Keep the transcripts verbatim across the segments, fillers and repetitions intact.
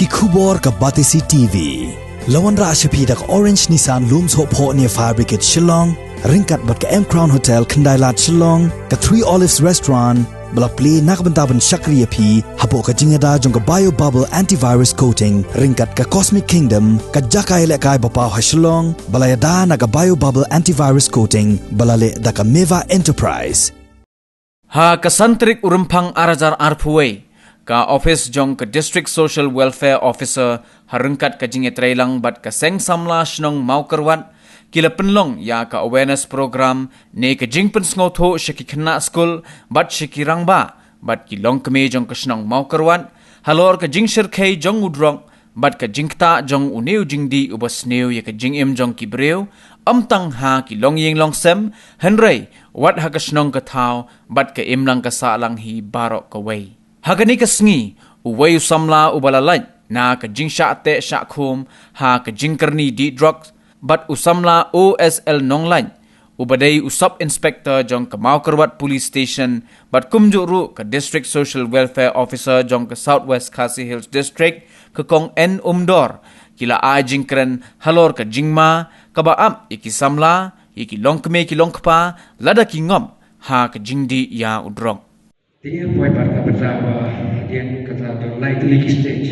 Ki khubor ka Batesi T V. La wanrah sha phi da ka Orange Nissan Lum Sohphoh near Fire Brigade Shillong, ryngkat bad ka M Crown Hotel Khyndailad Shillong, ka Three Olives Restaurant, ba la plie na ka bynta ban shakri ïa phi hapoh ka jingïada jong ka Bio Bubble Antivirus Coating, ryngkat ka Cosmic Kingdom, ka jaka ïalehkai ba paw ha Shillong, ba la ïada na ka Bio Bubble Antivirus Coating, ba la leh da ka Meva Enterprise. Ha ka san tarik u Rymphang ar hajar arphew wei, ka office jong ka District Social Welfare Officer ha ryngkat ka jingïatreilang bad ka Seng Samla Shnong Mawkyrwat, ki la pynlong ïa ka awareness program ne ka jingpynsngewthuh sha ki khynnah skul bad sha ki rangbah bad ki longkmie jong ka shnong Mawkyrwat halor ka jingshyrkhei jong u drok bad ka jingktah jong une u jingdih uba sniew ïa ka jingim jong ki briew, ym tang ha ki longïing longsem, hynrei wat ha ka shnong ka thaw bad ka imlang ka sahlang hi baroh kawei. Ha kane ka sngi, uwei u samla uba la lait na ka jingshah teh shah khum ha ka jingkyrni dih drok bad u samla O S L Nonglait, uba dei u Sub Inspector jong ka Mawkyrwat Police Station bad kumjuh ruh ka District Social Welfare Officer jong ka South West Khasi Hills District, ka Kong N Umdor, ki la ai jingkren halor ka jingma kaba ap ïa ki samla, ïa ki longkmie ki longkpa, lada ki ngop ha ka jingdih ïa u drok. Te ngi poi pat ka bynta ba hadien kata don lai tylli ki stage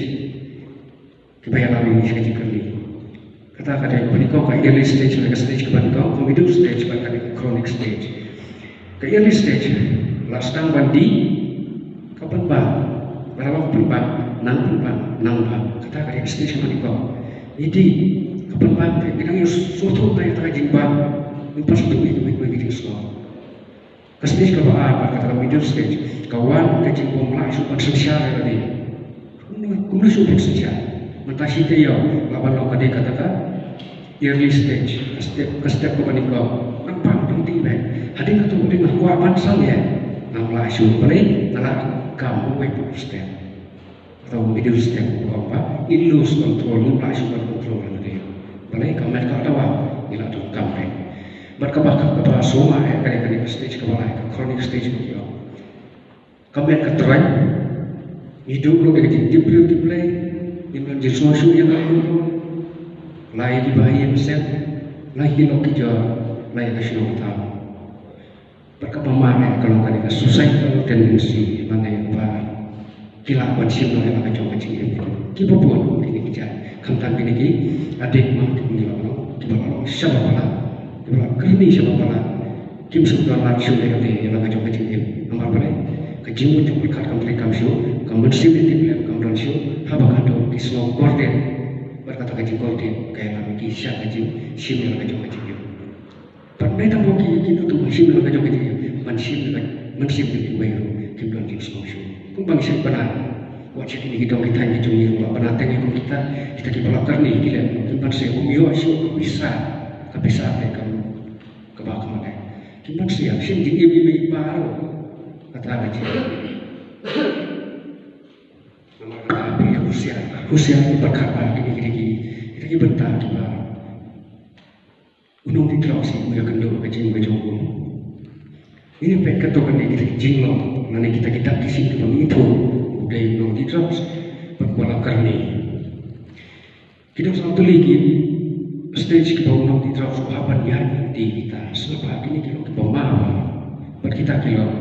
kiba ïalam ïa ka jingkyrni. Kata ka dei kaba nyngkong ka early stage, ka stage kaba nyngkong, ka middle stage bad ka chronic stage. Ka early stage la sdang ban dih, ka pynbang, la long pynbang, nang pynbang, nang bang. Kata ka dei ka stage kaba nyngkong. Ngi dih, ka pynbang te ngi dang ïoh sngewthuh na ïa kata ka jingbang, ngi pat sngewthuh ïa ka jingsngew. Ka stage kaba ar bad kata ka middle stage ka wan ka jingbym lah shuh ban synshar ïa lade. Kumno, kumno shuh ban synshar? Mynta shi taïew la ban long ka dei kata ka early stage, ka step, ka step kaba nyngkong. Nang pang dang dih beit. Hadien kata ka dei nga kwah ban sangeh. Ngam lah shuh, balei nga la kam uwei pat u step. Kata u middle step u ong ba i lose control, ngim lah shuh ban control ïa lade. Balei? Ka met ka dawa, ngi la donkam beit. Bad kaba, kaba sngewma eh ka dei ka stage kaba lai, ka chronic stage ba ki ong. Ka met ka troiñ, ngi duh lut ïa ka jingtip briew tip Blei, ngim don jingsngew shuh ïa ka lut lut. La ïa kiba ïeit bseiñ, la ïa ki lok ki jor, la ïa ka shnong ka thaw. Bad kaba mar eh ka long kane ka suicidal tendency, lane ba ki lah ban shim noh ïa la ka jong ka jingim. Kiba bun kine ki jait, khamtam kine ki addict ma, kine ki la long, kiba la long shaba palat, kiba la kyrni shaba palat, kim sngewdon lad shuh ïa kata ïa la ka jong ka jingim. Namar balei? Ka jingmut jong ka pyrkhat kam treikam shuh, ka mynsiem ïa ki blem kam don shuh, haba ka dei ki sngew kordit bad kata ka jingkordit ka ïalam ïa ki sha ka jingshim ïa la ka jong ka jingim. Bad nai tang ki, ki tu tu ban shim la ka jong ka jingim, ban shim la ka, ban shim ki wei ruh kim don jingsngew shuh. Kum ban shim bana. Wat sha kine ki dong ki thaiñ ki jong ngi ruh bana, tang kum kita, kita kiba la kyrni ki leh, kim ban shim, kum ïoh shuh ka pisa, ka pisa te kam, kaba ka mane. Kim ban shim, shim jingim ïa i pa ruh. Kata ka jingim. Namar kata phi husiar, husiar ki pyrkhat ba kine, kine ki, kita ki bynta kiba u nongdih drugs u ïakynduh ka jingim ka jong u. Ngin ïa peit katto katne kita ki jinglong lane kita ki dak ki sien kiba ngi ithuh u dei u nongdih drugs bad uba la kyrni. Ki don saw tylli ki stage kiba u nongdih drugs u hap ban ïaid lynti kita, sngap ba kine ki long kiba ma bha bad kita ki long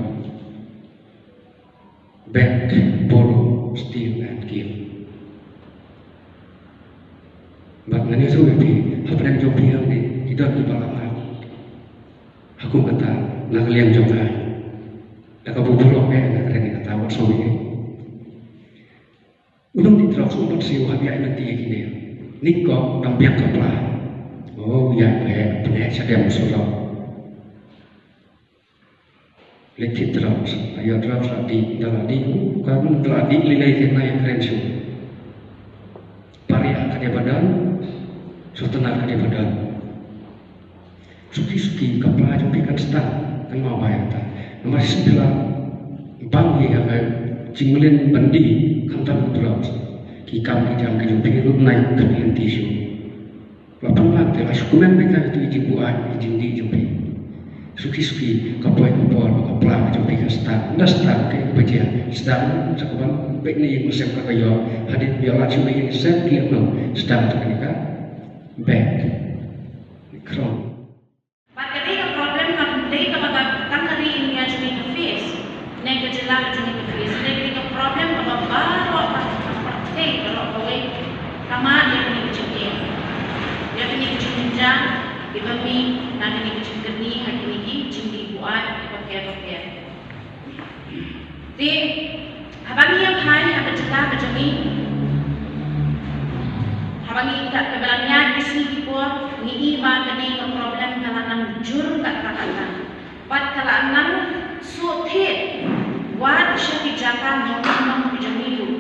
beg, borrow, steal and kill. Bad ngan ïathuh ïa phi, hapdeng jong phi hangne ki don kiba la mad. Ha kum kata, na ka liang jong nga, da kaba burom eh, na ka liang kata wat sngewbha. U nongdih drugs um pat siew hap ïaid lynti ïa kine. Nyngkong dang biang ka pla. Oh, ïaid beit, pynïaid shadem surok. Leit thied drugs, ïa drugs la dih, da la dih, uh, ka mun da la dih lei lei te na ïa kren shuh. Pariah ka dei ba don, sutnar ka dei ba don. Suki suki ka pla jong phi kan stad, kan mawbai ta. Namar shisien phi la bang ïa ka jingmlien ban dih, khamtam drugs. Ki kam ki jam ki jong phi ruh nai kan lynti shuh. La pynbang te la shu kmen beit ïa ki jingbuaid, ki jingdih jong phi. Suki suki ka poi ka por ka pla ka jong phi ka start. Na start ka ïa ka baje start sa ka ban peit na ïing ka sem ka ka ïoh hadien ba ïoh lad shuh na ïing ka sem ki ïoh nong start ka ïa ka bank. Khrong. Bad ka dei ka problem ka dei kaba ka tang ka ri India jong ngi ka face. Ne ka jylla ka jong ngi ka face. Dei ka dei ka problem kaba baroh ka pyrthei baroh kawei. Ka mad ïa kane ka jingeh. Ïa kane ka jingjynjar kiba mih na kane ka jingkyrni ha kine ki jingdih buaid kiba pher bapher. Te haba ngi ïa phai ha ka jylla ka jong ngi, haba ngi ïa, kaba la ïaid ki sngi ki por, ngi i ba kane ka problem ka la nang jur katta katta. Bad ka la nang shu thied wat sha ki jaka nongmihmon ki jong ngi ruh.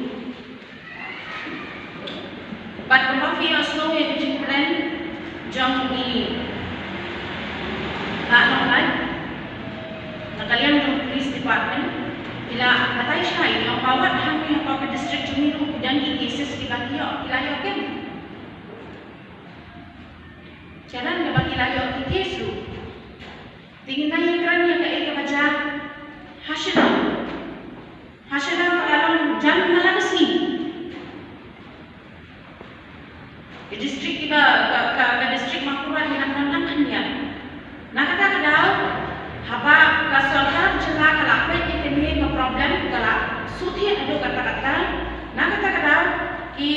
Bad kumba phi ïohsngew ïa ka jingkren jong i Bah Nonglait na ka liang jong Police Department, i la batai shai ïa ka, wat hangne ha ka district jong ngi ruh ki don ki cases kiba ki ïoh, ki la ïoh kem. Khnang kaba ki la ïoh ki case ruh. Te ngin nang ïakren ïa kaei kaba jia ha Shillong. Ha Shillong ka la long jan man la ka sngi. Ka district kiba, ka, ka, ka district Bankura ki nang, nang, nang khyndiat. Na kata ka daw, haba ka sorkar jylla ka la peit ïa kane ka problem, ka la shu thied haduh katta katta. Na kata ka daw ki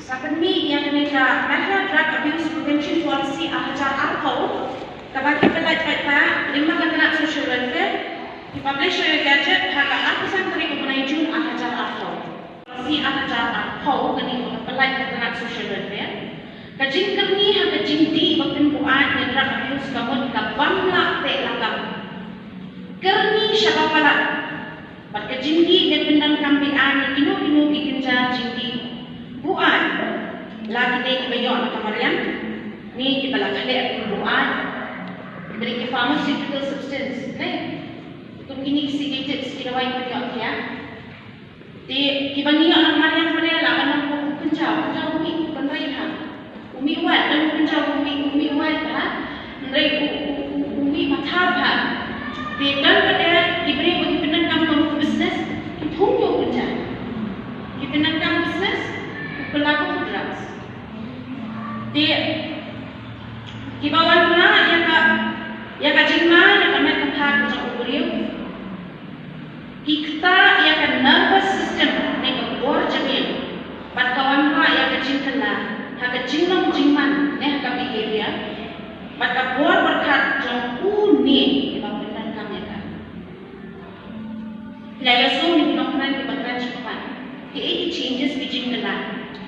sa pynmih ïa kane ka Meghalaya Drug Abuse Prevention Policy ar hajar arphew, kaba ki pynlait paidbah lyngba ka tnat Social Welfare, ki publish ïa ka gazette ha ka arphew san tarik u bnai June ar hajar arphew. Policy ar hajar arphew kane kaba pynlait ka tnat Social Welfare. Ka jingkyrni ha ka jingdih ba pynbuaid ïa drug abuse ka mut ka bym lah teh lakam. Kyrni shaba palat. Bad ka jingdih ne pyndonkam beaiñ ïa kino kino ki kynja jingdih buaid. La ki dei kiba ïoh na ka mariang ne kiba la khleh pynbuaid. Kiba dei ki pharmaceutical substance ne. Kum kine ki sedative, ki dawai kiba ïoh thiah. Te kiba ngi ïoh na ka mariang pynrei la ban ong u kynja, u kynja u mih pynrei ha. U mih wad, dang u kynja u mih, u mih wad ha. Hynrei u, u, u, u mih pathar ha. Te don pat de ki briew ba ki pyndonkam kum u business, ki thung ïa u kynja. Ki pyndonkam business, u kylla kum u drugs. Te kiba wanrah ïa ka, ïa ka jingma, ïa ka met ka phad ka jong u briew. Ki ktah ïa ka nervous system ne ka bor jingim. Bad ka wanrah ïa ka jingkylla ha ka jinglong jingman ne ha ka behavior. Bad ka bor pyrkhat jong une uba pyndonkam ïa ka. Phi la ïohsngew ïa ki nongkren kiba kren shakhmat. Kiei ki changes ki jingkylla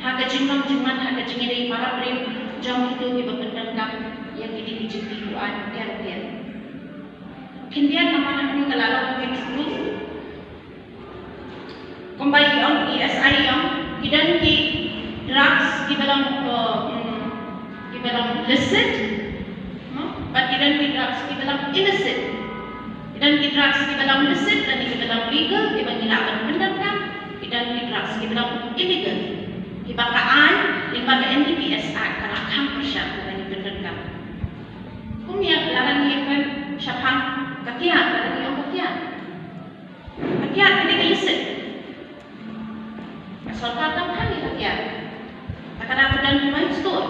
ha ka jinglong jingman, ha ka jingïadei para briew jong kito kiba pyndonkam ïa kine ki jingdih buaid pher pher. Khyndiat namar hangne ka la long ka exclude. Kumba i ong, i S I i ong, ki don ki drugs kiba long, uh, mm, kiba long licit, no? Bad ki don ki drugs kiba long illicit. Ki don ki drugs kiba long licit, don kiba long legal, kiba ngi lah ban pyndonkam, ki don ki drugs kiba long illegal. Kiba ka aiñ, lyngba ka N D P S Act ka la khang pyrshah ba ngi pyndonkam. Kum ïa lada ngi ïakren shaphang ka kiad, lada ngi ong ka kiad. Ka kiad ka dei ka licit. Ka sorkar kam khang ïa ka kiad. Ka dang ka don ki wine store.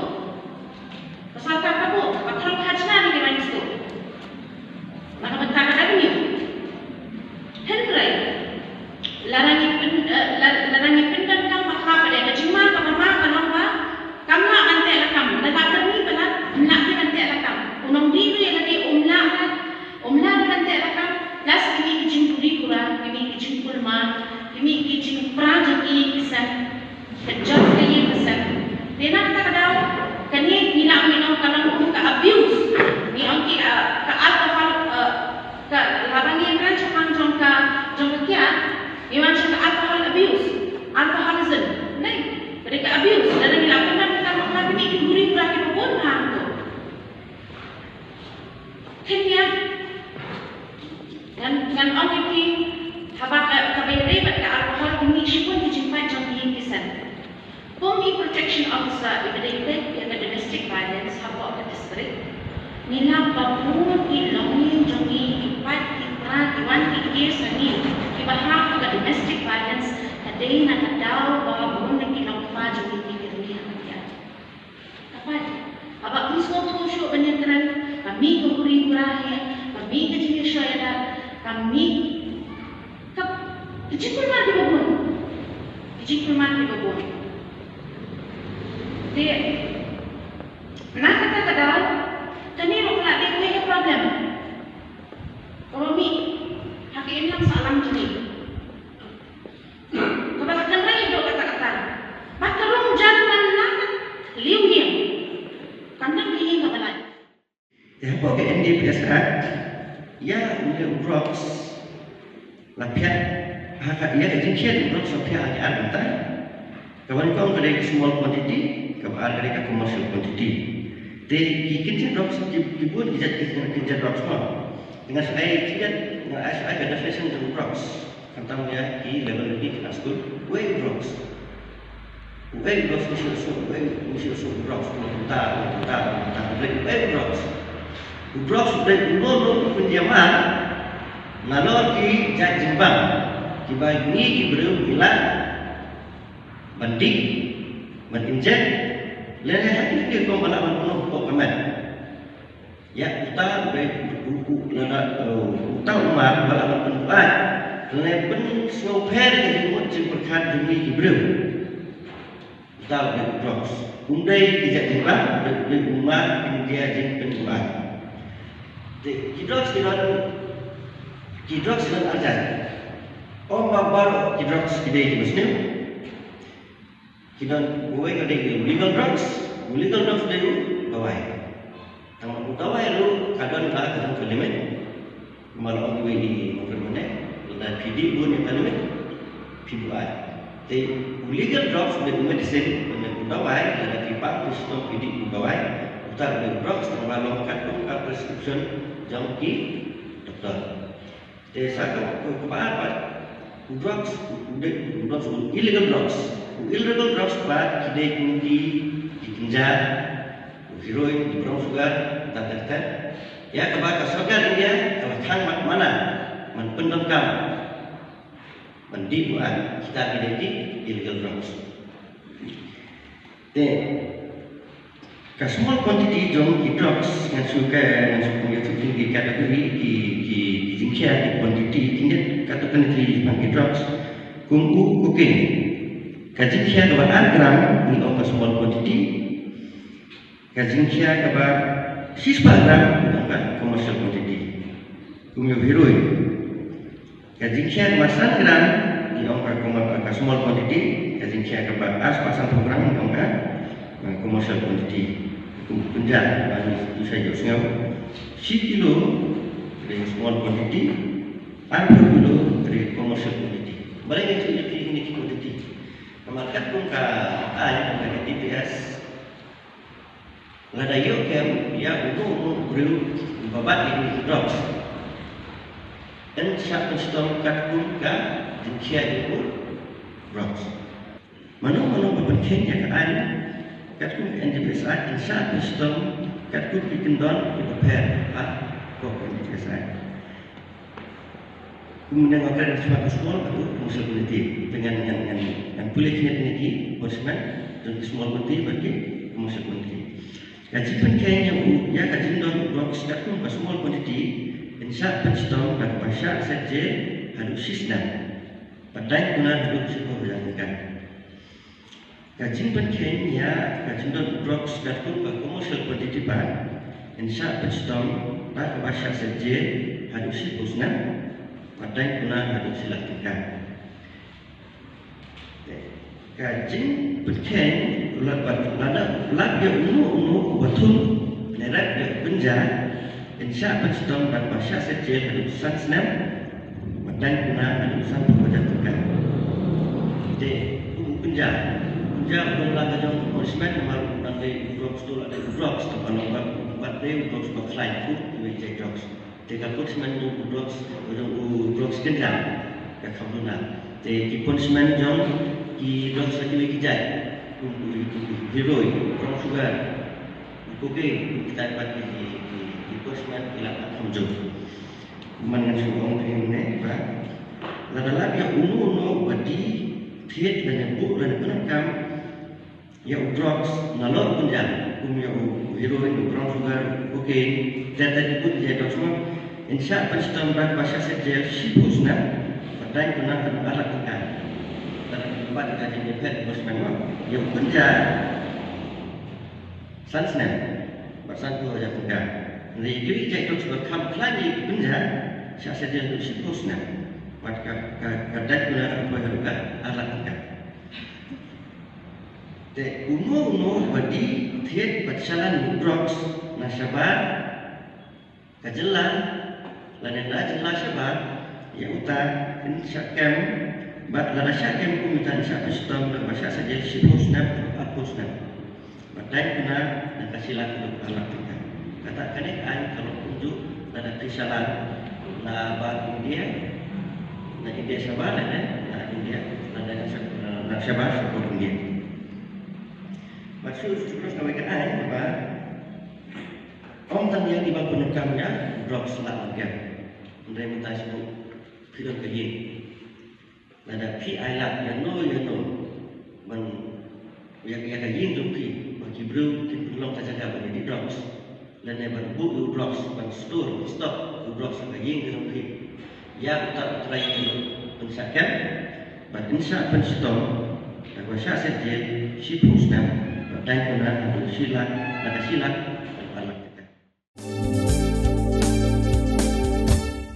Ka sorkar ka buh, ka thoh khajna ïa ki wine store. Na ka bynta ka revenue. Hynrei lada ngi pyn, eh, la-, lada ngi pyndonkam bakla pat de, ka jingma kaba ma ka long ba kam lah ban teh lakam, lada kyrni palat, ym lah ban teh lakam. U nongdie ruh ïa lade um lah ban, um lah ban teh lakam, plus ki mih ki jingpuri pura, ki mih ki jingkulmar, ki mih ki jingpra jong ki ïing ki sem. Ka jop ka ïing ka sem. Te na kata ka daw, kane ngi lah ban ong ka long kum ka abuse. Ngi ong ki, ah, ka alcohol, ah, ka, haba ngi kren shaphang jong ka, jong ka kiad, ngi wan sha ka alcohol abuse, alcoholism. Ne, ka dei ka abuse, lada ngi lah ban ong ka long ka kine ki huri hura kiba bun bha to. Khyndiat ngan, ngan ong ïa phi, haba ka, kaba ïadei bad ka alcohol, ngi shibun ki jingpait jong ki ïing ki sem. Kum i protection officer iba dei peit ïa ka domestic violence hapoh ka district, Ngi lap ba bun ki longïing jong ngi, ki paid, ki para, ki wan ki kiew sha ngi, kiba hap ha ka domestic violence, ka dei na ka daw ba bun na ki longkpa jong ngi ki kyrni ha ka kiew. Ka paid, haba ym sngewthuh shuh ban ïakren, ba mih ka huri hura hi, ba mih ka jingïashoh ïada, ba mih ka, ka jingkulmar kiba bun. Ka jingkulmar kiba bun. Te, na kata ka daw, kane ruh ka la dei kawei ka problem kaba mih ha ka imlang sahlang jong ngi. Kaba la kynrei haduh katta katta. Bad ka rung jan man la ka liw ïing. Kam dang ka ïing kaba lait. Te hapoh ka N D P S Act, ïa une u drugs la phiah, ha ka, ïa ka jingkhia u drugs la phiah ha ki ar bynta. Kaba nyngkong ka dei ka small quantity, kaba ar ka dei ka commercial quantity. Te ki kynja drugs, ki, ki bun ki jait ki kynja drugs mo. Te nga sa ai jingkynja, nga sa ai ka definition jong drugs. Khamtam ïa ki level ki khynnah skul, uei u drugs. Uei u drugs, ngi shu shu, uei, ngi shu shu u drugs, u mynta, u mynta, u mynta, uei u drugs. U drugs u dei uno uno u pynïamar nalor ki jait jingbam kiba ngi ki briew ngi lah ban dih, ban inject, lane ha ki ki kong ba lah ban pynlong hapoh ka met. Ïa uta u dei u, u, u, lada, eh, uta u mar ba lah ban pynbuaid lane pynsngewpher ka jingmut jingpyrkhat jong ngi ki briew. Uta u dei u drugs. Um dei ki jait jingbam, u dei u mar, um dei jingpynbuaid. Te ki drugs ki don, ki drugs ki don ar jait. Ym ba baroh ki drugs ki dei kiba sniew. Ki don uwei ka dei u legal drugs, u legal drugs dei u dawai. Tang u dawai ruh ka don ka, ka don ka limit. Kumba la ong uwei i nongkren mynne, lada phi dih bun ïa ka limit, phi buaid. Te u legal drugs u dei u medicine, mynne u dawai, lada phi pang phi shitom phi dih u dawai, uta u dei u drugs, tang ba long katkum ka prescription jong ki doktor. Te sa ka, ka, kaba ar pat, u drugs, u, u dei, u drugs, u illegal drugs. U illegal drugs pat, ki dei kum ki, ki kynja, u heroin, ki brown sugar, ta, ta, ta. Ïa kaba ka sorkar India, ka la khang mat mana, man pyndonkam, man dih buaid, kita ki dei ki illegal drugs. Te, ka small quantity jong ki drugs, ngan shu ka, ngan shu pynjah shuh ki category, ki, ki, ki jingkhia, ki quantity, ki ngat category jong ki drugs. Kum u cocaine. Ka jingkhia kaba ar gram, ngi ong ka small quantity. Ka jingkhia kaba shispah gram, ngi ong ka commercial quantity. Kum u heroin. Ka jingkhia kaba san gram, ngi ong ka, ka small quantity, ka jingkhia kaba ar spah san phew gram, ngi ong ka, uh, commercial quantity. Kum kynja, ba ngi, ngi sa ïohsngew. Shi kilo, ka dei small quantity, arphew kilo, ka dei commercial quantity. Balei ngi shu ïoh ki, ki quantity. Namar katkum ka aiñ, ka N D P S, lada ïoh kem ïa uno uno u briew uba bat ïa une u drugs, yn shah pynshitom katkum ka jingkhia ïa u drugs. Mano mano ba pynkheiñ ïa ka aiñ katkum ka N D P S Act, yn shah pynshitom katkum ki kyndon kiba pher ha ka N D P S Act. Kum mynne nga kren shaphang ka small bad ka commercial quantity. Te ngan, ngan, ngan, ngan pule khyndiat ïa ki punishment jong ki small quantity bad ki commercial quantity. Ka jingpynkheiñ ïa u, ïa ka jingdon u drugs katkum ka small quantity, yn shah pynshitom da kaba shah set jail haduh shi snem. Bad daiñ kuna haduh shiphew hajar tyngka. Ka jingpynkheiñ ïa ka jingdon u drugs katkum ka commercial quantity pat, yn shah pynshitom da kaba shah set jail haduh shiphew snem, bad daiñ kuna haduh shi lak tyngka. Ka jingpynkheiñ, lada, lada lap ïa uno uno uba thung ne rep ïa u kynja, yn shah pynshitom da kaba shah set jail haduh san snem, bad daiñ kuna haduh sanphew hajar tyngka. Te u kynja, u kynja u don la ka jong u punishment namar u dang dei u drugs, to la dei u drugs, to ka long ba, ba dei u drugs ba khlaiñ, u dei u jait drugs. Te ka punishment jong u drugs, jong u drugs kynja, ka kham duna. Te ki punishment jong ki drugs la kiwei ki jait, u, u, u, u heroin, brown sugar, Cocaine, kita ba ki, ki, ki postman ki la kham jong. Man ngan shu ong phi ne ba, lada lap ïa uno uno ba die thied lane buh lane pyndonkam ïa u drugs nalor u kynja, kum ïa u heroin, u brown sugar, cocaine, te te ki bun ïa drugs mo. Yn shah pynshitom bad ba shah set jel shiphew snem, ba dang kynja ar lak tyngka. Lada ki bad ka jingïaphet postman mo, ïa u kynja san snem bad sanphew hajar tyngka. Hynrei ïa kiwei ki jait drugs ba kham khlaiñ ïa u kynja, shah set jel shiphew snem bad ka, ka, ka dang kynja ar lak tyngka. Te uno uno ba die thied bad shalan drugs na shabar ka jylla lane na jylla shabar, ïa uta yn shah kem, bad lada shah kem kum uta yn shah pynshitom bad ba shah set jel shiphew snem, arphew snem. Bad dang kynja na ka shi lak haduh ar lak tyngka. Kata kane ka aiñ ka long kumjuh lada phi shalan na bar India, na India shabar lane na India, lane na shab-, na shabar shabar India. Bad shu shu cross kawei ka aiñ ba ym tang ïa kiba pyndonkam ïa drugs la kem. Hynrei mynta shu phi don ka ïing. Lada phi ailad ïano ïano ban ïa, ïa ka ïing jong phi, ba ki briew kin pynlong ka jaka ban ïa die drugs, lane ban buh ïa u drugs, ban store, ban stock ïa u drugs ha ka ïing jong phi. Ïa uta u trai ïa u pynshah kem bad yn shah pynshitom, da ba shah set jel shiphew snem, bad dang kynja haduh shi lak, na ka shi lak